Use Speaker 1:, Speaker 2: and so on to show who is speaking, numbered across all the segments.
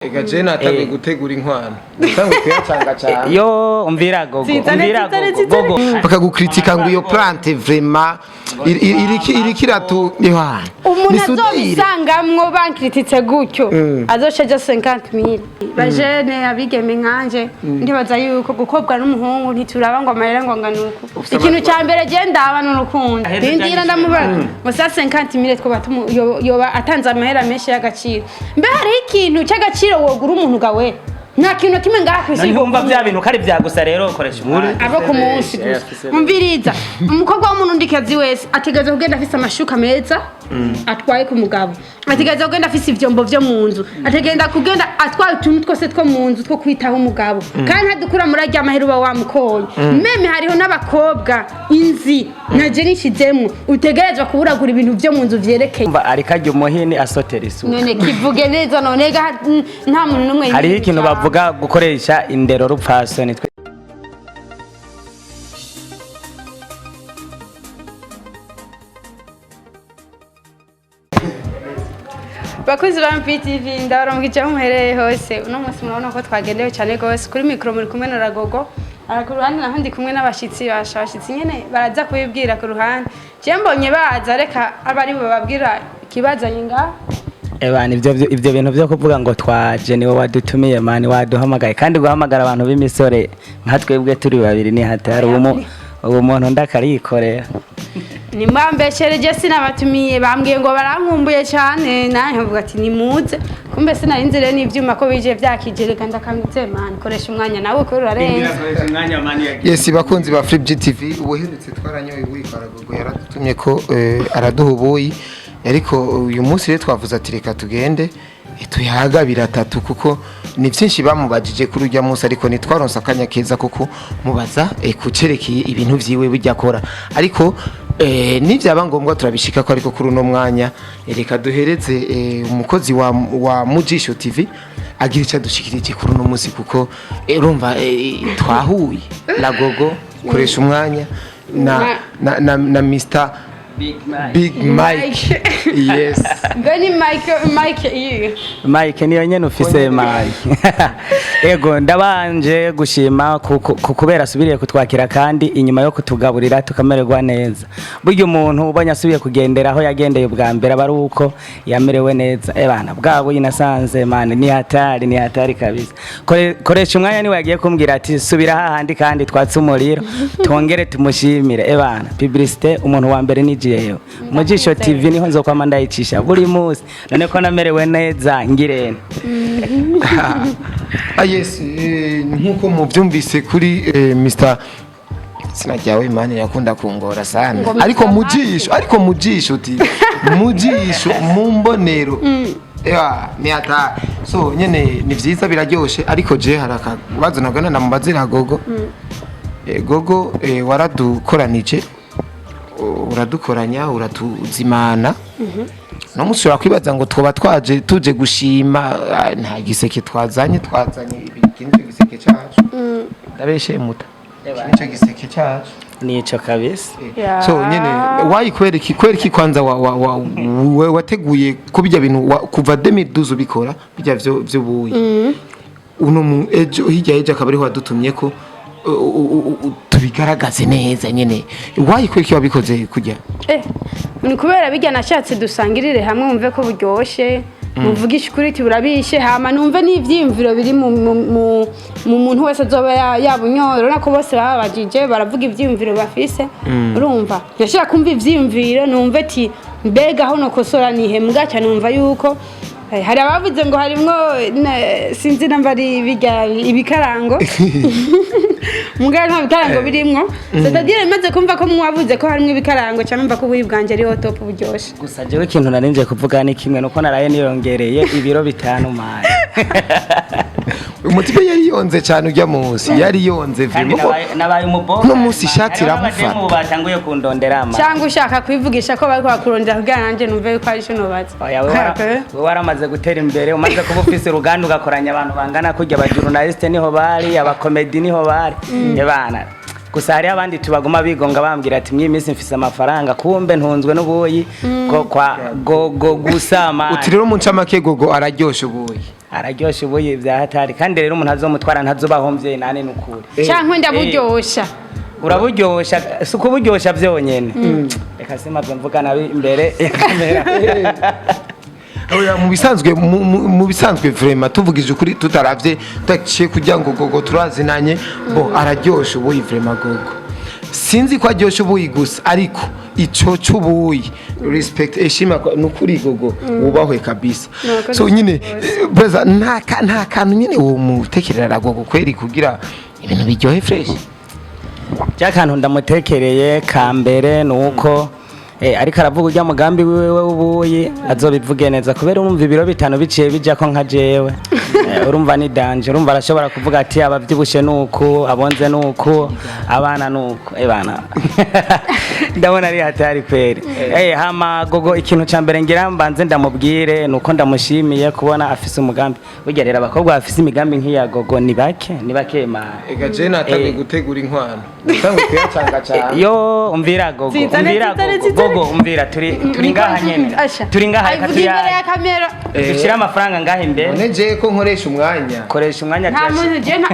Speaker 1: Ega je natanguye gutegura inkwano, natanguye kuyacanga cyane.
Speaker 2: Yo, umvira gogo.
Speaker 3: Zizane,
Speaker 2: Umvira
Speaker 3: zizane,
Speaker 2: gogo.
Speaker 3: zizane.
Speaker 2: Gogo.
Speaker 1: Bakagukritika ngo iyo plante vraiment iriki iratu.
Speaker 3: Umuntu
Speaker 1: Ni sudire.
Speaker 3: azobisangamwo bankirititse gutyo azoca aja 50 mille. Bajene abigeme nkanje, ndibaza yuko gukobwa n'umuhungu ntituraba ngo amahera ngo angana uku. Ikintu cya mbere je ndaba n'urukundo.
Speaker 2: Aheza.
Speaker 3: Ndindira ndamubaza ngo sa 50 mille twoba yoba atanze amahera menshi y'agaciro. Mbe hariho ikintu cy'agaciro wogura umuntu gawe? Nta kintu na kimwe ngaha kw'isi.
Speaker 2: None bya bintu kari byagusa rero ukoresha umwanya.
Speaker 3: Abo ku munsi gusa. Umviriza, umukobwa w'umurundikazi wese ategerezwa kugenda afise amashuka meza atwaye ku mugabo, ategerezwa kugenda afise ivyombo vyo mu nzu, ategereza kugenda atwaye utuntu twose two mu nzu two kwitaho umugabo, kandi ntadukura muri arya mahera uba wamukoye. Même hariho n'abakobwa inzi naje nishizemwo, utegerezwa kuburagura ibintu vyo mu nzu vyerekeye.
Speaker 2: Umva, ariko arya umuhini asotera isuka.
Speaker 3: None kivuge neza. None ga nta muntu n'umwe.
Speaker 2: Hariho ikintu bavuga gukoresha indero rupfasoni.
Speaker 3: Bakunzi ba MPTV, ndabaramukije aho muherereye hose. Uno munsi murabona ko twagendewe cyane rwose. Kuri mikoro muri kumwe na Ragogo, ara ku ruhande naho ndi kumwe n'abashitsi basha. Abashitsi nyene baraza kubibwira ku ruhande. Je mbonye baza, reka abe ari bo bababwira ikibazanye ngaha.
Speaker 2: Ebana, ivyo bintu byo kuvuga ngo twaje, niwe wadutumiye mani, waduhamagaye. Kandi guhamagara abantu b'imisore nka twebwe turi babiri ni hatari. Ubu muntu ndakarikorera.
Speaker 3: Nimwambeshere, sinabatumiye. Bambwiye ngo barankumbuye cyane, nanjye nkavuga ati nimuze. Kumbe sinari rero n'ivyuma ko bije vyakije. Reka ndakamutse mani, koresha umwanya nawe kuri urarenze.
Speaker 1: Yes, bakunzi ba Flip GTV, ubuherutse twaranyoye ubuyi kwa Ragogo, yaradutumye ko araduha ubuyi. Ariko uyu munsi rero twavuze ati reka tugende tuyagabira atatu, kuko ni byinshi bamubajije kuri ujya munsi, ariko ntitwaronse akanya keza kuko mubaza kucerekeye ibintu vyiwe bijya akora. Ariko nibyaba ngombwa turabishika ko. Ariko kuri uno mwanya reka duhereze umukozi wa Mujisho TV agira icyo adushikirije kuri uno munsi, kuko urumva twahuye Lagogo, koresha umwanya na Mr Big Mike, yes.
Speaker 3: Mbe ni Mike, Mike iyo.
Speaker 2: Mike niyo nyene ufise Mike. Ego, ndabanje gushima kubera asubiriye kutwakira, kandi inyuma yo kutugaburira tukamererwa neza. Burya umuntu ubonye asubiye kugendera aho yagendeye ubwa mbere aba ari uko yamerewe neza. Ebana, bwabo yinasanze man, ni hatari, ni hatari kabisa. Koresha umwanya niwe yagiye kumbwira ati subira hahandi kandi twatse umuriro, twongere tumushimire. Ebana, publicité umuntu wa mbere ni jewe. Mujisho TV niho nzokwama ndayicisha buri munsi. None ko namerewe neza ngirente.
Speaker 1: Ah yes, nkuko muvyumvise kuri Mr sina ryawe imana irakunda kungora sana.
Speaker 3: Ngo Mr.
Speaker 1: Ariko mujisho, ariko mujisho ti mujisho mu mbonero ya ni ata so nyene ni vyiza, biraryoshe. Ariko je hari akabazo nagana namubaze Gogo. Gogo, waradukoranije, uradukoranya, uratuzimana. No musi urakwibaza ngo twoba twaje tuje gushima, nta giseke twazanye. Twazanye iki nicyo giseke cacu. Ndabeshe muta? Iki nicyo giseke cacu.
Speaker 2: Nico kabisa.
Speaker 3: Ya.
Speaker 1: So nyene wayi kwereka kwanza wateguye ko bijya bintu kuva 2012 ubikora bijya vyo vy'ubuyi, uno mu ejo hirya ejo akaba ariho wadutumye ko tubigaragaze neza nyene. Wayi kwereka wabikoze kujya?
Speaker 3: Ni kubera bijya nashatse dusangirire hamwe, wumve ko buryoshe, muvugishe ukuri ati burabishe, hama numve n'ivyiyumviro biri mu muntu wese azoba yabunyora. Urabona ko bose bababajije baravuga ivyiyumviro bafise. Urumva ndashaka kumva ivyiyumviro, numve ati mbega aho nokosora nihe. Mbwaca numva yuko hari abavuze ngo harimwo sinzi namba ari bijya ibikarango, mugabo nta bikarango birimwo. C'est-à-dire maze kumva ko mwavuze ko harimwo ibikarango, cyangwa numva ko ubuyi bwanje ariho top buryoshe.
Speaker 2: Gusa jewe ikintu narinje kuvuga ni kimwe, nuko naraye niyongereye ibiro 5 mani.
Speaker 1: Umutipe yari yonze cyane ujya munsi, yari yonze
Speaker 2: Kandi
Speaker 1: vimo.
Speaker 2: nabaye umuboga.
Speaker 1: Uno munsi ishati iramufata.
Speaker 2: Batanguye kundondera ama.
Speaker 3: Cyangwa ushaka kwivugisha ko bariko bakurondera kugira nanjye numve yuko ari cyo nubatse.
Speaker 2: Oya, wewe waramaze gutera imbere, umaze kuba ufise uruganda, ugakoranya abantu bangana kurya. Abajournaliste niho bari, abakomedi niho bari. Ebana, Gusa hariho abandi tubaguma bigonga bambwira ati mw'iyi minsi mfise amafaranga, kumbe ntunzwe n'ubuyi bwo kwa Gogo gusa, man.
Speaker 1: Uti rero mu ncamake Gogo araryosha ubuyi.
Speaker 2: Araryosha ubuyi bya hatari, kandi rero umuntu azomutwara ntazobahomvye nane nukuri.
Speaker 3: Canke ndaburyosha.
Speaker 2: Uraburyosha, si ukuburyosha byonyene. Reka simave mvuga nabi imbere ya kamera.
Speaker 1: Oya, mu bisanzwe mu bisanzwe vraiment, tuvugije ukuri, tutaravye, tutaciye kugira ngo Gogo turazinanye bo, araryosha ubuyi vraiment. Gogo sinzi ko aryosha ubuyi gusa, ariko ico c'ubuyi, respect, eshima, nukuri Gogo wubahwe kabisa.
Speaker 3: Murakoze.
Speaker 1: So nyine brother, nta kantu nyine wo mutekerera Gogo kweri kugira ibintu biryohe fresh.
Speaker 2: Cya kantu ndamutekereye ka mbere ni uko ariko aravuga ujya mugambi wiwe w'ubuyi azobivuge neza, kubera urumva ibiro 5 biciye bija ko nka jewe. Urumva ni danger. Urumva arashobora kuvuga ati abavyibushe nuku, abonze nuku, abana nuku, bana ndabona ari hatari kweri. Hama Gogo, ikintu ca mbere ngira mbanze ndamubwire nuko ndamushimiye kubona afise umugambi. Burya rero abakobwa bafise imigambi nk'iya Gogo ni bake, ni bake man.
Speaker 1: Ega je natangiye gutegura inkwano, natangiye kuyacanga cyane.
Speaker 2: Yo, umvira Gogo.
Speaker 3: Zizane,
Speaker 2: Umvira
Speaker 3: zizane,
Speaker 2: Gogo.
Speaker 3: zizane.
Speaker 2: Gogo, umvira, turi ngaha nyene.
Speaker 3: Asha.
Speaker 2: Turi ngaha, reka
Speaker 3: Ayivuga imbere ya
Speaker 2: tuyaye.
Speaker 3: kamera.
Speaker 2: Dushire amafaranga ngaha imbere.
Speaker 1: None je ko nkoresha umwanya.
Speaker 2: Koresha umwanya.
Speaker 3: Nta
Speaker 2: Tuyashire.
Speaker 3: muntu je nta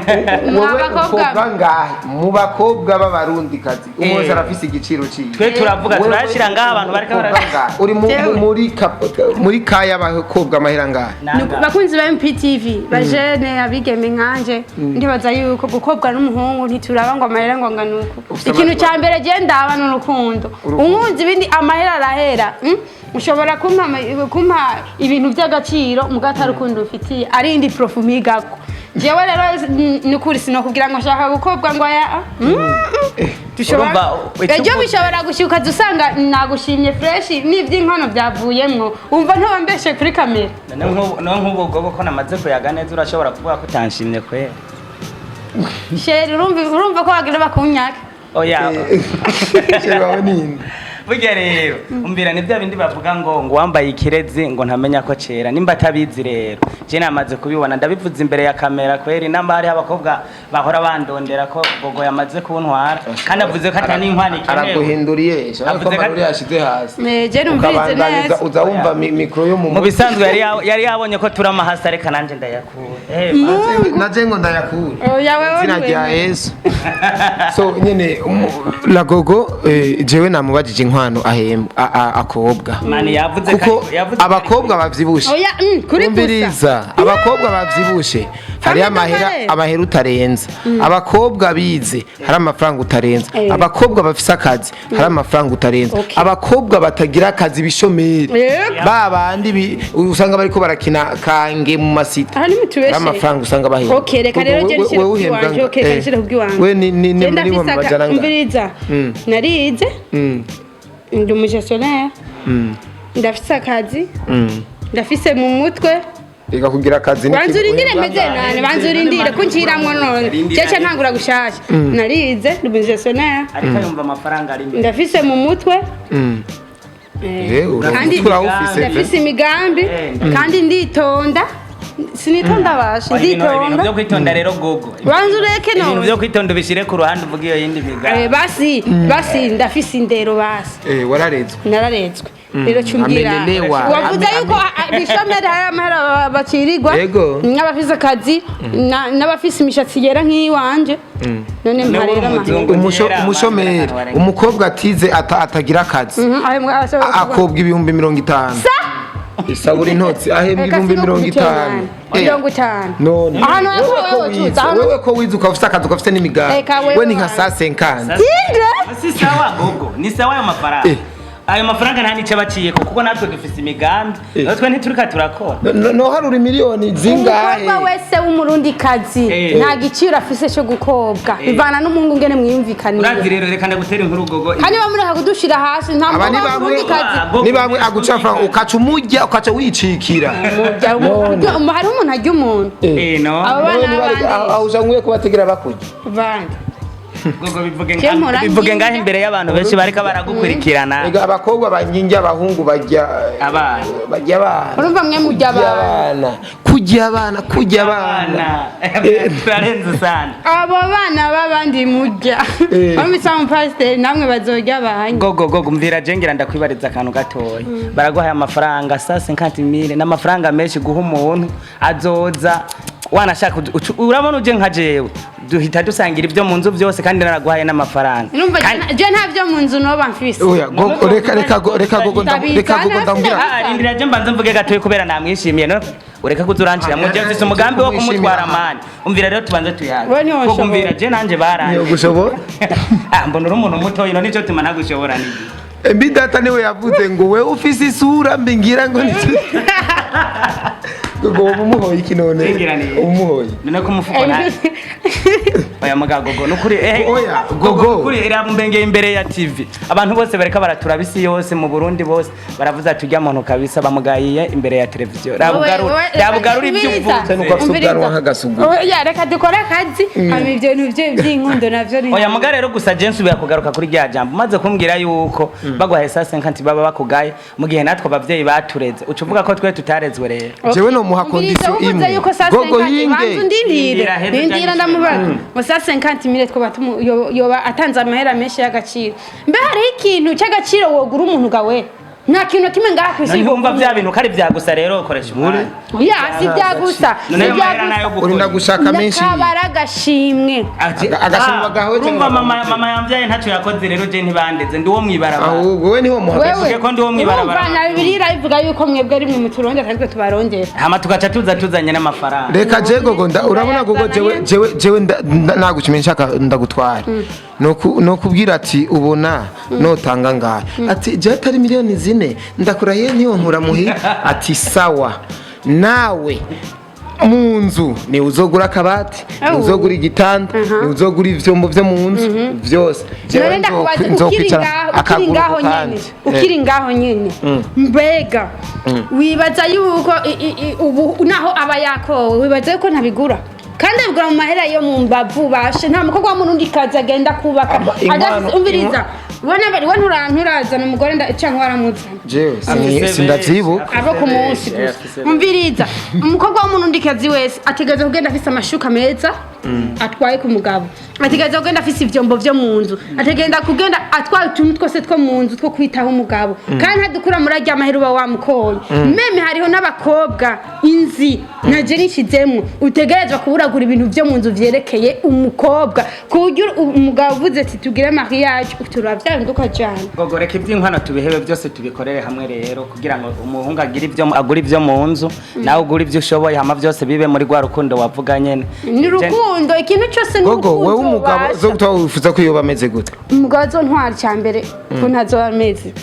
Speaker 1: Wowe
Speaker 3: mwa bakobwa.
Speaker 1: ukobwa ngahe mu bakobwa b'Abarundi kazi, umwe wese
Speaker 2: Eh.
Speaker 1: arafise igiciro ciwe.
Speaker 2: Twe turavuga,
Speaker 1: Wewe
Speaker 2: turayashira ngaha, abantu bariko
Speaker 1: ukobwa
Speaker 2: bara
Speaker 1: ngahe? Uri
Speaker 3: Jewe.
Speaker 1: muri kaya abakobwa amahera ngahe?
Speaker 2: Nanga.
Speaker 3: Bakunzi ba MPTV, bajene abigeme nkanje, ndibaza yuko gukobwa n'umuhungu ntituraba ngo amahera ngo angana uku.
Speaker 1: Ufise
Speaker 3: Ikintu
Speaker 1: amahera-
Speaker 3: cya mbere je ndaba ni urukundo. Unkunze, ibindi amahera arahera, Ushobora kumpa ibintu by'agaciro muga atari urukundo ufitiye, ari indi prof migako. Jewe rero ni ukuri sinokubwira ngo nshaka gukobwa ngo aya dushobora
Speaker 2: Urumva,
Speaker 3: ejo bishobora gushyuka usanga nagushimye fresh n'iby'inkono byavuyemwo, wumva ntuba kuri kamera.
Speaker 2: None nk'ubu Gogo ko namaze kuyaga neza, urashobora kuvuga ko utanshimye kwera?
Speaker 3: Chéri, urumva ko wagira bakunyaka.
Speaker 2: Oya.
Speaker 1: Chéri wawe ninde?
Speaker 2: Burya rero umvira, ni bya bindi bavuga ngo wambaye ikirezi ngo ntamenya ko cera. Nimba atabizi rero, je namaze kubibona, ndabivuze imbere ya kamera kweri. Namba hariho abakobwa bahora bandondera ko Gogo yamaze kuntwara, kandi avuze ko atani inkwano ikenewe.
Speaker 1: Araguhinduriye shaka ko
Speaker 2: Avuze ko-
Speaker 1: amarori yashize hasi.
Speaker 3: Je numvirize
Speaker 1: Ukabandaniza
Speaker 3: neza.
Speaker 1: uza wumva micro yo mu
Speaker 2: Mu bisanzwe yari yabonye ko turi amahasi, reka nanje ndayakura.
Speaker 1: Naje ngo ndayakure.
Speaker 3: Oya, wewe
Speaker 1: Izina rya
Speaker 3: ntiwemewe.
Speaker 1: Yesu. So nyene la Gogo, jewe namubajije inkwano ahembwa akobwa
Speaker 2: Mani yavuze
Speaker 1: kuko
Speaker 2: yavuze
Speaker 1: abakobwa bavyibushe,
Speaker 3: Oya, kuri gusa.
Speaker 1: umviriza, abakobwa bavyibushe hari amahera
Speaker 3: Famille.
Speaker 1: amahera utarenza, abakobwa bize hari amafaranga utarenza, abakobwa bafise akazi hari amafaranga utarenza,
Speaker 3: Okay.
Speaker 1: abakobwa batagira akazi, bishomeri,
Speaker 3: Yego.
Speaker 1: ba bandi usanga bariko barakina kange mu masita,
Speaker 3: Aha nimutubeshe.
Speaker 1: hari amafaranga usanga bahembwa.
Speaker 3: Okay, reka rero je nshire ku bw'iwanje. Okay, reka nshire ku bw'iwanje.
Speaker 1: We ni
Speaker 3: Je
Speaker 1: muri
Speaker 3: ndafise
Speaker 1: mu majana angahe?
Speaker 3: umviriza. Narize. Ndi umugestionnaire. Ndafise akazi. Ndafise mu mutwe.
Speaker 1: Reka kugira akazi ni
Speaker 3: Banza
Speaker 1: kimwe
Speaker 3: urindire
Speaker 1: uhembwa
Speaker 3: meze
Speaker 1: angahe?
Speaker 3: nane, banza urindire ko nkiramwo none.
Speaker 2: Rindira.
Speaker 3: Cece ntangura gushasha. Narize, ndi umugestionnaire.
Speaker 2: Ariko yumva amafaranga ari imbere.
Speaker 3: Ndafise mu mutwe.
Speaker 1: Kandi
Speaker 3: Kandi
Speaker 1: urawufise.
Speaker 3: ndafise imigambi kandi nditonda, sinitonda basha.
Speaker 2: Ibintu
Speaker 3: Nditonda.
Speaker 2: byo kwitonda rero Gogo,
Speaker 3: Banza ureke
Speaker 2: ibintu
Speaker 3: none.
Speaker 2: byo kwitonda ubishire ku ruhande, uvuge iyo yindi migambi.
Speaker 3: Basi basi, ndafise indero basi.
Speaker 1: Wararezwe.
Speaker 3: Nararezwe rero, cumbwira.
Speaker 1: Amelelewa.
Speaker 3: Wavuze yuko bishomeri hari amahera bacirirwa
Speaker 1: Yego.
Speaker 3: n'abafise akazi n'abafise imishatsi yera nk'iyiwanje, none
Speaker 2: Niwe
Speaker 3: mpa rero amahera.
Speaker 2: umuzungu. Kera,
Speaker 1: Umushomeri,
Speaker 2: amahera.
Speaker 1: umukobwa atize atagira akazi,
Speaker 3: Ashobora kuvuga-
Speaker 1: akobwa 50,000. Isabura intotsi, ahembwa
Speaker 3: Reka
Speaker 1: ibihumbi
Speaker 3: sigo
Speaker 1: mirongo
Speaker 3: kubitera
Speaker 1: itanu.
Speaker 3: mwana. 50.
Speaker 1: None
Speaker 3: Ahantu
Speaker 1: wewe
Speaker 3: wewe
Speaker 1: ko
Speaker 3: wocuza,
Speaker 1: wize,
Speaker 3: ahantu-
Speaker 1: wewe ko wize ukaba ufise akazi, ukaba ufise n'imigambi,
Speaker 3: Reka wewe
Speaker 1: we ni nka
Speaker 3: wanjye.
Speaker 1: sa cinquante.
Speaker 3: Tinde!
Speaker 2: Si sawa Gogo, ni sawa ayo mafaranga. Ayo mafaranga nta nico baciyeko, kuko natwe dufise imigambi. Natwe ntiturika turakora.
Speaker 1: No harura miliyoni zingahe?
Speaker 3: Umukobwa wese w'Umurundikazi nta giciro afise cyo gukobwa, bivana n'umuhungu ngene mwiyumvikaniye.
Speaker 2: Urazi rero, reka ndagutera inkuru Gogo.
Speaker 3: Kandi bamureka kudushira hasi, nta
Speaker 1: Aba ni
Speaker 3: mukobwa
Speaker 1: bamwe
Speaker 3: w'Umurundikazi.
Speaker 2: Gogo,
Speaker 1: ni bamwe aguca amafaranga ukaca umurya, ukaca wicikira.
Speaker 3: Hariho umuntu arya umuntu.
Speaker 2: No.
Speaker 3: Abo bana
Speaker 1: None
Speaker 3: b'abandi.
Speaker 1: aho uja kubategera bakurya.
Speaker 3: Bandi.
Speaker 2: Gogo, bivuge
Speaker 3: Je mpora
Speaker 2: bivuge
Speaker 3: nginga.
Speaker 2: ngaho imbere y'abantu benshi bariko baragukurikirana.
Speaker 1: Ega abakobwa bankingi, abahungu bajya
Speaker 2: Abana.
Speaker 1: Bajya abana.
Speaker 3: Urumva mwe murya
Speaker 1: Kurya
Speaker 3: abantu.
Speaker 1: abana, kurya. Kurya abana, kurya abana.
Speaker 2: Turarenze sana.
Speaker 3: Abo bana b'abandi murya, bamisa umupasiteri, namwe bazorya banyu.
Speaker 2: Gogo, gogo, mvira, jengira ndakwibariza akantu gatoya. Baraguhaye amafaranga 150 mille, n'amafaranga menshi guha umuntu azoza wanashaka urabona uje nka jewe, duhita dusangira ibyo mu nzu byose, kandi naraguhaye n'amafaranga.
Speaker 3: Urumva, je nta byo mu nzu noba mfise.
Speaker 1: Oya gogo, reka, reka, reka gogo, reka gogo, ndambwira.
Speaker 2: Ah, rindira, je mbanze mvuge gatoya kubera namwishimiye. No ureka kuzuranshira mu je mfise umugambi wo kumutwara mani. Umvira rero, tubanze tuyaga.
Speaker 3: Wewe ntiwoshobora.
Speaker 2: Gogo, umvira, je nanje baranje.
Speaker 1: Ntiyogushobora.
Speaker 2: Ah, mbona uri umuntu mutoyi, no nico tuma ntagushobora nigi.
Speaker 1: Mbi data niwe yavuze ngo we ufise isura mbi, ngira ngo ni gogo. Wowe umuhoye iki none?
Speaker 2: Ngira ni
Speaker 1: Umuhoye?
Speaker 2: None ko umufuko na oya muga gogo nukuri
Speaker 1: Oya, gogo.
Speaker 2: Nukuri irambengeye imbere ya TV, abantu bose bareka baratura bisi yose mu Burundi, bose baravuze ati ujya muntu kabisa bamugayiye imbere ya televiziyo. Rabugarura ibyo uvuze.
Speaker 1: Nuko afise ubwanwa nk'agasuguru.
Speaker 3: Oya, reka dukore akazi, hama ibyo bintu by'inkundo navyo ni
Speaker 2: Oya muga rero, gusa je nsubira kugaruka kuri rya jambo maze kumbwira yuko baguhaye 150 baba bakugaye, mu gihe natwe abavyeyi batureze, uca uvuga ko twe tutarezwe rero.
Speaker 1: Jewe nomuha
Speaker 3: Umviriza,
Speaker 1: condition
Speaker 3: uvuze
Speaker 1: imwe.
Speaker 3: yuko sa
Speaker 1: Gogo,
Speaker 3: 50
Speaker 1: yinge.
Speaker 3: Banza undindire.
Speaker 2: Indira, heza.
Speaker 3: Ndindira.
Speaker 2: Cyangwa
Speaker 3: Ndamubaza ngo 150 mille twoba yoba atanze amahera menshi y'agaciro. Mbe hariho ikintu cy'agaciro wogura umuntu gawe? Nta kintu na kimwe ngaha kw'isi.
Speaker 2: None wumva vya bintu ko ari vya gusa rero ukoresha umwanya.
Speaker 3: Ya, si bya gusa, si
Speaker 2: None ayo
Speaker 3: bya
Speaker 2: mahera
Speaker 3: gusa.
Speaker 2: nayo gukora.
Speaker 1: Urinda gushaka menshi.
Speaker 3: Nakabara agashimwe.
Speaker 1: Agashimwa gahoje.
Speaker 2: Urumva mama yambyaye ntacyo yakoze rero, je ntibandeze, ndi uwo mwibarabara.
Speaker 1: Ahubwo we niho muha.
Speaker 3: Wewe
Speaker 2: Tuvuge ko ndi uwo mw'ibarabara.
Speaker 3: urumva na Bibiliya irabivuga yuko mwebwe ari mwe muturondera, ariko tubarondera.
Speaker 2: Hama tugaca tuza tuzanye n'amafaranga.
Speaker 1: Reka je gogo, urabona gogo, jewe nagushimiye, nshaka ndagutwara no kubwira ati ubona notanga ngahe, ati je atari miliyoni 4 ndakurahiye ntiyonkura muhira, ati sawa, nawe mu nzu ni uzogura akabati, ni uzogura igitanda, ni uzogura ivyombo vyo mu nzu vyose. Jewe
Speaker 3: None ndakubaza, ukiri
Speaker 1: nzokwicara
Speaker 3: ngaho, ukiri
Speaker 1: akaguru
Speaker 3: ngaho
Speaker 1: ku
Speaker 3: nyene,
Speaker 1: kandi.
Speaker 3: ukiri ngaho nyene, mbega wibaza yuko ubu naho aba yakowe, wibaza yuko ntabigura? Kandi abigura mu mahera yo mu mbavu bashe. Nta mukobwa w'umurundi kazi agenda kubaka
Speaker 1: Inkwano-
Speaker 3: umviriza, we nturazana umugore canke waramuzana?
Speaker 1: Jewe sindavyibuka.
Speaker 3: Abo ku munsi gusa. Umviriza, umukobwa w'umurundikazi wese ategereza kugenda afise amashuka meza atwaye ku mugabo, ategereza kugenda afise ivyombo vyo mu nzu, ategereza kugenda atwaye utuntu twose two mu nzu two kwitaho umugabo, kandi ntadukura muri arya mahera uba wamukoye. Même hariho n'abakobwa inzi naje nishizemwo, utegerezwa kuburagura ibintu vyo mu nzu vyerekeye umukobwa, ku buryo umugabo uvuze ati tugire mariage, uturavyanduka ukajana.
Speaker 2: Gogo, reka iby'inkwano tubihebe, byose tubikorere hamwe rero, kugira ngo umuhungu agire ibyo agura ibyo mu nzu, nawe ugura ibyo ushoboye, hama byose bibe muri rwa rukundo wavuga nyene.
Speaker 3: Ni urukundo, ikintu cyose ni
Speaker 1: Gogo,
Speaker 3: urukundo.
Speaker 1: wewe umugabo
Speaker 3: Basha.
Speaker 1: zo gutwa wifuza ko yoba ameze gute?
Speaker 3: Umugabo azontwara, icya mbere ko ntazoba ameze,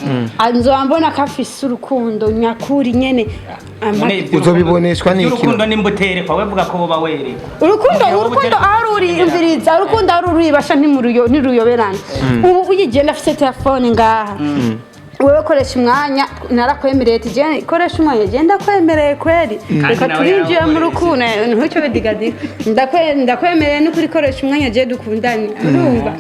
Speaker 3: nzoba mbona ko afise urukundo nyakuri nyene.
Speaker 2: None
Speaker 1: Uzobiboneshwa n'iki?
Speaker 2: Iby'urukundo nimba uterekwa, we vuga ko woba werekwa.
Speaker 3: Urukundo,
Speaker 2: Wowe
Speaker 3: urukundo
Speaker 2: uterekwa.
Speaker 3: aho ruri, umviriza, urukundo aho ruri basha ntiruyoberana. Ubu uyigenda afise telefone ngaha, wewe koresha umwanya, narakwemereye ati je koresha umwanya, je ndakwemereye kweri, reka
Speaker 2: nawe
Speaker 3: turinjiye mu
Speaker 2: yarawukoresheje.
Speaker 3: rukundo, ntucyo bidigadiga. Ndakwemereye n'ukuri, koresha umwanya, je dukundane, urumva?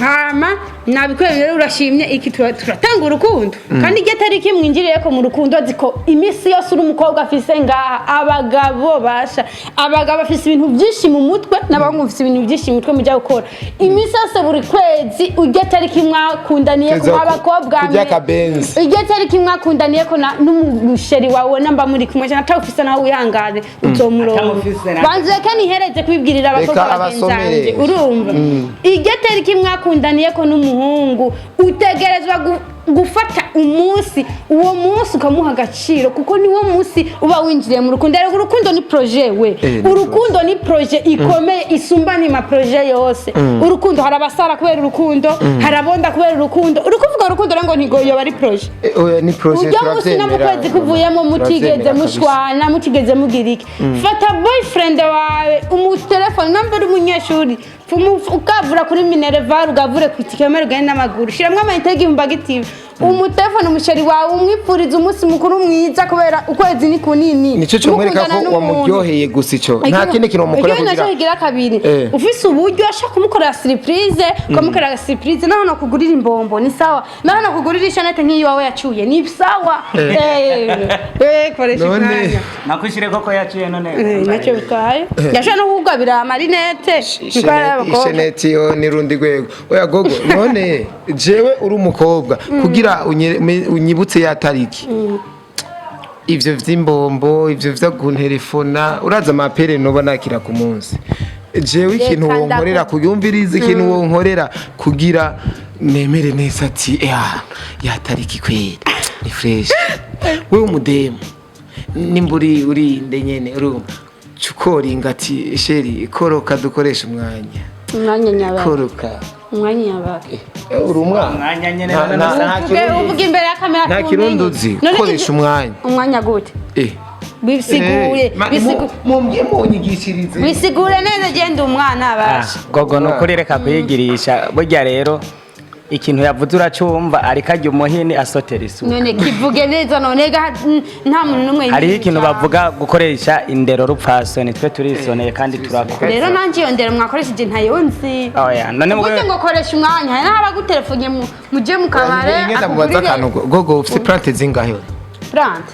Speaker 3: Hama nabikwemereye, urashimye iki, turatanga urukundo. Kandi iryo tariki mwinjiriye ko mu rukundo, azi ko iminsi yose uri umukobwa afise ngaha abagabo basha, abagabo bafise ibintu byinshi mu mutwe, n'abahungu bafise ibintu byinshi mu mutwe mujya gukora iminsi yose, buri kwezi ujya tariki mwakundaniye
Speaker 1: Teza
Speaker 3: ku abakobwa
Speaker 1: kurya akabenzi.
Speaker 3: Iryo tariki mwakundaniye ko n'umusheri wawe namba muri kumwe cyane atawufise, nawe wihangane uzomurongo.
Speaker 2: Atamufise na-
Speaker 3: Banze reka nihereze kubibwirira abakobwa
Speaker 1: Reka
Speaker 3: bagenzi
Speaker 1: abasomere.
Speaker 3: banje. Urumva, iryo tariki mwakundaniye ko n'umuhungu, utegerezwa gufata umunsi, uwo munsi ukamuha agaciro, kuko niwo munsi uba winjiriye mu rukundo. Erega urukundo ni projet we.
Speaker 1: Ni
Speaker 3: Urukundo ni projet ikomeye isumba ni ma projet yose. Urukundo, hari abasara kubera urukundo, hari abonda kubera urukundo. Uri kuvuga urukundo rero ngo ntigoyoba ari projet.
Speaker 1: Oya, ni projet.
Speaker 3: Ujya munsi no mu
Speaker 1: Turavyemera.
Speaker 3: kwezi kuvuyemo mutigeze
Speaker 1: Turavyemera kabisa.
Speaker 3: mushwana, mutigeze mugira iki, fata boyfriend wawe umutelefone, namba uri umunyeshuri, ukavura kuri minerval, ugavure ku tikemere, ugende n'amaguru, shiramwo amayinite y'igihumbi agitive. Umutelefone umu chéri wawe umwipfuriza umunsi mukuru mwiza, kubera ukwezi ni kunini.
Speaker 1: Nico cyo mwereka
Speaker 3: Mukundana
Speaker 1: ko
Speaker 3: n'umuntu.
Speaker 1: wamuryoheye gusa, ico nta kindi kintu wamukorera
Speaker 3: Ikindi
Speaker 1: kugira
Speaker 3: nacyo kigira kabiri, ufise uburyo ashaka kumukorera surprise, ukamukorera surprise. Naho nakugurira imbombo ni sawa, naho nakugurira ishanete nk'iyo wawe yacuye ni sawa. Koresha
Speaker 1: None-
Speaker 3: umwanya.
Speaker 2: Nakwishire koko yaciye none.
Speaker 3: Nacyo bitwaye, yashobora no kugabira amarinete niko ari abakobwa.
Speaker 1: Isheneti yo ni rundi rwego. Oya gogo, none jewe uri umukobwa kugira unyibutse ya tariki, ivyo vy'imbombo, ivyo vyo kunterefona, uraza amapere noba nakira ku munsi, jewe ikintu
Speaker 3: Reka.
Speaker 1: wonkorera kuyumviriza, ikintu wonkorera kugira nemere neza ati ya tariki kweri ni fresh, wewe umudemu nimba uri urinde nyene urumva cukoringa ati chéri, koroka dukoresha umwanya.
Speaker 3: Umwanya nyabaki?
Speaker 1: Koroka.
Speaker 3: Umwanya nyabaki?
Speaker 1: Uri umwana.
Speaker 2: Umwanya nyene.
Speaker 1: Nta
Speaker 3: Uvuge
Speaker 1: kirundi.
Speaker 3: uvuge imbere ya kamera.
Speaker 1: Nta
Speaker 3: tumenye.
Speaker 1: kirundi uzi.
Speaker 3: None
Speaker 1: Koresha umwanya.
Speaker 3: Umwanya gute? Bisigure.
Speaker 1: Mumbye munyigishirize.
Speaker 3: Bisigure neza, genda umwana abasha.
Speaker 2: Gogo, ni ukuri reka kuyigirisha. Burya rero ikintu yavuze uracumva, ariko ajya umuhini asotera isuka.
Speaker 3: None kivuge neza none ga nta muntu n'umwe
Speaker 2: Hariho ikintu
Speaker 3: yigisha.
Speaker 2: bavuga gukoresha indero rupfasoni, twe turisoneye kandi turakora.
Speaker 3: Rero nanjye iyo ndero mwakoresheje ntayo nzi.
Speaker 2: Oya none
Speaker 3: Uvuze ngo koresha umwanya, hari n'abagutelefone muje mu kabare.
Speaker 1: Ngenda mubaza akantu. Gogo, ufite plante zingahe?
Speaker 3: Plante?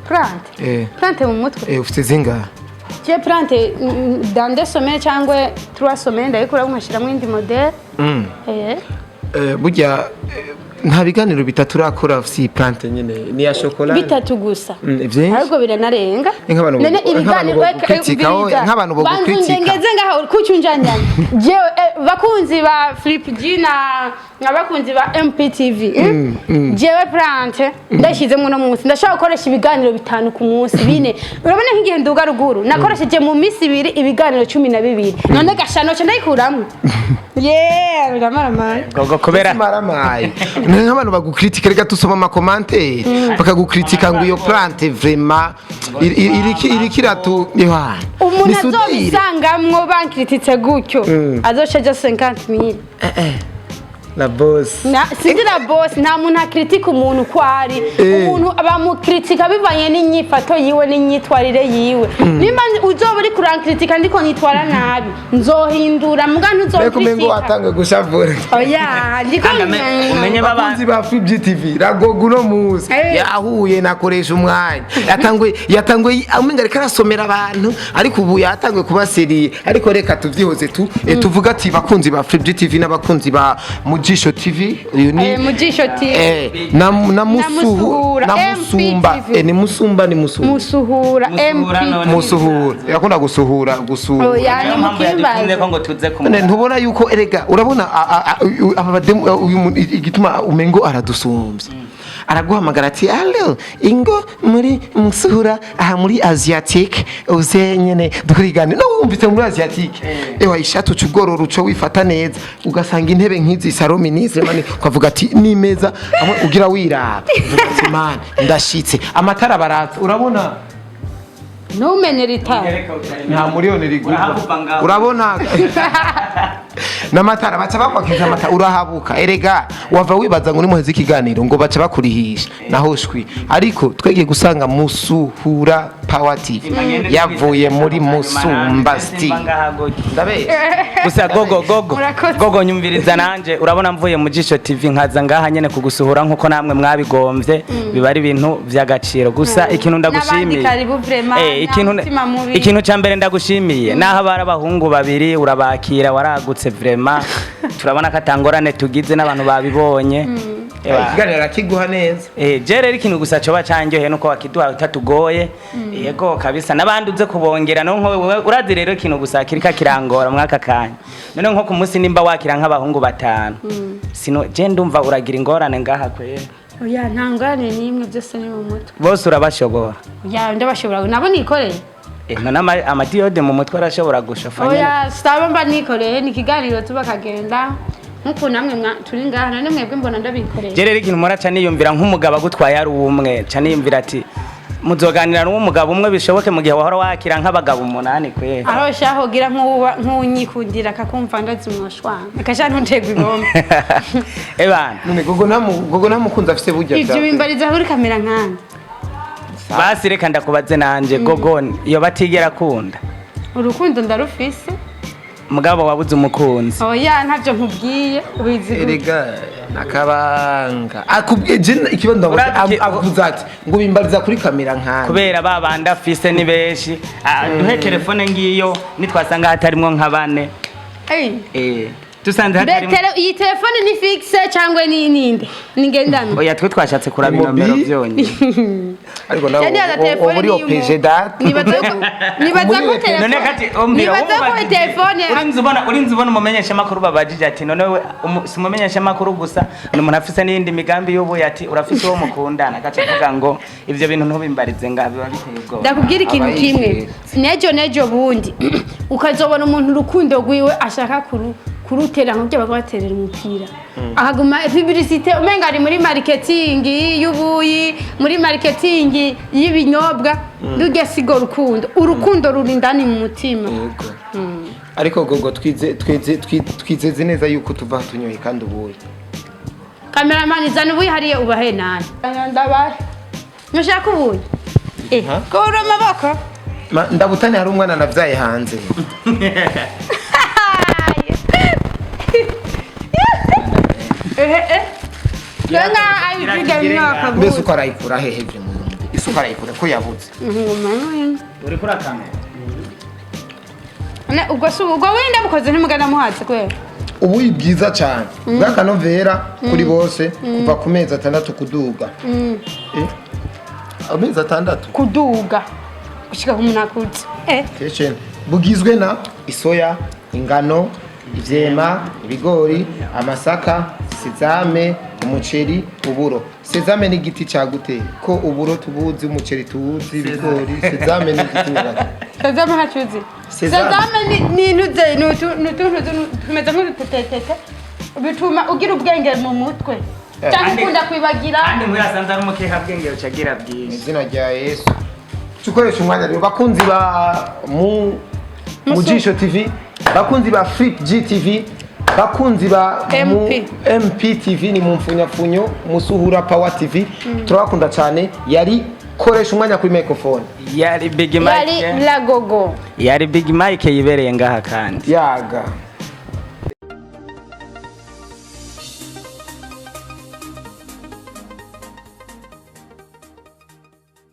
Speaker 3: Plante?
Speaker 1: Eh.
Speaker 3: Plante mu mutwe?
Speaker 1: Ufite zingahe?
Speaker 3: Je plante dans 2 semaines cyangwa 3 semaines ndayikura nkashiramo indi modèle.
Speaker 1: Burya nta biganiro bitatu urakora ufite iyi plante nyene ni ya chocolat?
Speaker 3: Bitatu gusa.
Speaker 1: Vyinshi.
Speaker 3: Ahubwo biranarenga.
Speaker 1: Nk'abantu
Speaker 3: None
Speaker 1: nk'abantu
Speaker 3: ibiganiro
Speaker 1: bogukritika, oya, nk'abantu bogukritika.
Speaker 3: Banza ngaho kucyunjanjanya jewe, bakunzi ba Flip G na abakunzi ba MPTV, jewe plante ndashyizemo uno munsi ndashobora gukoresha ibiganiro bitanu ku munsi, bine. Urabona nk'igihe nduga ruguru nakoresheje mu minsi 2 ibiganiro 12. None gashano cyo ndayikuramwo, yeah, biramaramaye.
Speaker 2: Gogo, kubera
Speaker 1: Maramaye. Ni nk'abantu bagukritika, reka tusoma ama commentaires, bakagukritika ngo iyo plante vraiment iriki iratu yohana.
Speaker 3: Umuntu
Speaker 1: Ni sudire.
Speaker 3: azobisangamwo bankirititse gutyo azoca aja 50 mille.
Speaker 1: La boss.
Speaker 3: Sinzi na boss, nta muntu akritika umuntu uko ari. Umuntu bamukritika bivanye n'inyifato yiwe n'inyitwarire yiwe. Nimba uzoba uri kurankritika ndiko nitwara nabi, nzohindura, muga
Speaker 1: Reka umengo
Speaker 3: ntuzokritika.
Speaker 1: watange gushavura.
Speaker 3: Oya, ndiko
Speaker 2: Kandi umenye baba
Speaker 1: Bakunzi ba Free TV, ragogo uno munsi yahuye nakoresha umwanya, yatanguye umenga ariko arasomera abantu, ariko ubu yatanguye kuba sérieux. Ariko reka tuvyihoze tu tuvuga ati bakunzi ba Free TV n'abakunzi ba Mujisho TV, uyu ni
Speaker 3: Mujisho TV.
Speaker 1: Na musuhu
Speaker 3: Musuhura,
Speaker 1: na musumba.
Speaker 3: MPTV.
Speaker 1: Ni musumba, ni musuhura.
Speaker 3: Musuhura.
Speaker 2: Musuhura
Speaker 3: MP.
Speaker 2: none.
Speaker 1: Musuhura yakunda gusuhura, gusura.
Speaker 3: Oya,
Speaker 2: Niyo
Speaker 3: ni
Speaker 2: mpamvu yadutumye
Speaker 3: mukimbaza.
Speaker 2: ko ngo tuze
Speaker 1: None
Speaker 2: kumuraba.
Speaker 1: ntubona yuko erega urabona aba bademu, uyu muntu igituma umengo aradusumbya, araguhamagara ati allo, ingo muri musuhura aha muri asiatique, uze nyene dukurigane. No wumvise muri asiatique, ewa ishati uca ugorora, uca wifata neza, ugasanga intebe nk'izi salon ministre mani, ukavuga ati nimeza amwe ugira wiraba, uvuga ati man ndashitse, amatara baratsa, urabona.
Speaker 3: Ntumenere itara.
Speaker 1: Nta miliyoni rigurwa.
Speaker 2: Urahabuka ngaho.
Speaker 1: Urabona n'amatara baca bakwakije amatara, urahabuka. Erega wava wibaza ngo nimuheze ikiganiro ngo baca bakurihisha naho shwi, ariko twegeye gusanga Musuhura Power TV yavuye muri Musumba Style. Ndabeshya?
Speaker 2: Gusa gogo, gogo,
Speaker 3: Murakoze.
Speaker 2: gogo, nyumviriza nanje. Urabona mvuye mu Jisho TV nkaza ngaha nyene kugusuhura nkuko namwe mwabigombye, biba ari ibintu vy'agaciro. Gusa ikintu ndagushimiye
Speaker 3: N'abandi karibu vraiment, nta
Speaker 2: ikintu
Speaker 3: mutima mubi.
Speaker 2: Ikintu ca mbere ndagushimiye, naho abari abahungu babiri urabakira, waragutse vraiment, turabona ko atangorane tugize n'abantu babibonye. Ewa.
Speaker 1: Ikiganiro arakiguha neza.
Speaker 2: Je rero ikintu gusa coba canyoheye nuko wakiduha utatugoye. Yego kabisa, n'abandi uze kubongera. No nko wewe urazi rero ikintu gusa kirika kirangora mwaka kanya, none nko ku munsi nimba wakira nk'abahungu batanu, sino je ndumva uragira ingorane ngaha kwera.
Speaker 3: Oya, nta ngorane n'imwe, byose ni mu mutwe.
Speaker 2: Bose urabashobora?
Speaker 3: Oya, ndabashobora, nabo nikoreye.
Speaker 2: None amadiyode mu mutwe arashobora gushofa nyene?
Speaker 3: Oya, sitaba mba nikoreye, ni ikiganiro tuba kagenda nk'ukuntu namwe turi ngaha. None mwebwe mbona ndabikoreye?
Speaker 2: Je rero ikintu mpora ca niyumvira, nk'umugabo agutwaye ari umwe, ca niyumvira ati Muzoganira n'umugabo umwe bishoboke mu gihe wahora wakira nk'abagabo umunani kwe?
Speaker 3: Aho shahogira nk'unyikundira akakumva ndazi mwoshwana akasha ntutegwa ibombe.
Speaker 2: Ebana.
Speaker 1: None Gogo nta mukunzi afise burya?
Speaker 3: Ivyo bimbariza kuri kamera nkanje?
Speaker 2: Basi reka ndakubaze nanje, Gogo iyo batigera akunda?
Speaker 3: Urukundo ndarufise.
Speaker 2: Mugabo wabuze umukunzi?
Speaker 3: Oya, ntavyo nkubwiye, ubizi gute?
Speaker 1: Erega nakabanga akubwiye je ikibazo ndavuze. Avuze ati ngo bimbariza kuri kamera nkanje.
Speaker 2: Kubera ba bandi afise ni benshi. Ah, duhe telefone ngiyo, nitwasanga hatarimwo nka bane.
Speaker 3: Ey.
Speaker 2: Dusanze
Speaker 3: Mbe
Speaker 2: hatarimwo.
Speaker 3: iyi telefone ni fixe cyangwa ni ninde? Ni ngendanwa?
Speaker 2: Oya, twe twashatse kuraba
Speaker 1: Ni mobile.
Speaker 2: inomero byonyine.
Speaker 1: Ariko nawe
Speaker 3: Cyane ya telefone
Speaker 1: muri
Speaker 3: ni
Speaker 1: OPG data.
Speaker 3: Nibaza ko
Speaker 1: Muri
Speaker 3: telefone
Speaker 2: None kati umbwira
Speaker 3: nibaza ko
Speaker 2: wumubajije-
Speaker 3: telefone
Speaker 2: urinze ubona umumenyesha makuru babajije ati none we si umumenyesha makuru gusa, ni umuntu afise n'iyindi migambi y'ubu, ati urafise uwo mukundana, agaca avuga ngo ivyo bintu ntubimbarize, nga biba biteye ubwoba.
Speaker 3: Ndakubwira ikintu
Speaker 1: Aba
Speaker 3: kimwe.
Speaker 1: yizera.
Speaker 3: Nejo bundi ukazobona umuntu urukundo rwiwe ashaka kurutera nk'ibyo baterera umupira, akaguma publicité umenga ari muri marketing y'ubuyi, muri marketing y'ibinyobwa. Rujya sigo rukundo, urukundo ruri indani mu mutima.
Speaker 1: Yego. Ariko Gogo twizeze neza yuko tuva tunyoye kandi ubuye.
Speaker 3: Kameramani, zana ubuyi hariya ubahe nani ndabahe. Ntushaka ubuyi? Eh,
Speaker 1: Ha?
Speaker 3: kura amaboko.
Speaker 1: Ndabutane hari umwana navyaye hanze.
Speaker 3: Ehe, eh, twe nka abivuga imyaka.
Speaker 1: Mbese uko arayikura hehe vyo mu isuka arayikura ko yabuze?
Speaker 2: Uriko urakamera.
Speaker 3: Ne, ubwo si ubwo wenda mukoze ntimugana muhatse kubera
Speaker 1: Ubuyi bwiza cyane bw'akanovera kuri bose kuva ku mezi 6 kuduga. Amezi 6
Speaker 3: kuduga gushika ku muntu akuze, eh.
Speaker 1: Keshe bugizwe na isoya, ingano, ivyema, ibigori, amasaka, sezame, umuceri, uburo. Sezame ni igiti cagute? Ko uburo tubuzi, umuceri tuwuzi, ibigori, sezame ni igiti nyabaki?
Speaker 3: Sezame ntacuzi.
Speaker 1: Sezame.
Speaker 3: Sezame ni intuze, ni utuntu tumeze nk'udutetetete bituma ugira ubwenge mu mutwe cyangwa ukunda kwibagira.
Speaker 2: Kandi nk'uyu asanze ari umukeha bwenge uca agira
Speaker 1: Mu
Speaker 2: bwinshi.
Speaker 1: izina rya Yesu. Tukoresha umwanya rero, bakunzi ba mu Mujisho TV, bakunzi ba Flip GTV, bakunzi ba
Speaker 3: MP.
Speaker 1: MPTV, ni mu mfunyafunyo Musuhura Power TV. Turabakunda cyane. Yari koresha umwanya kuri microphone.
Speaker 2: Yari Big
Speaker 3: Yari
Speaker 2: Mike.
Speaker 3: La Gogo.
Speaker 2: Yari Big Mike yibereye ngaha kandi.
Speaker 1: Yaga.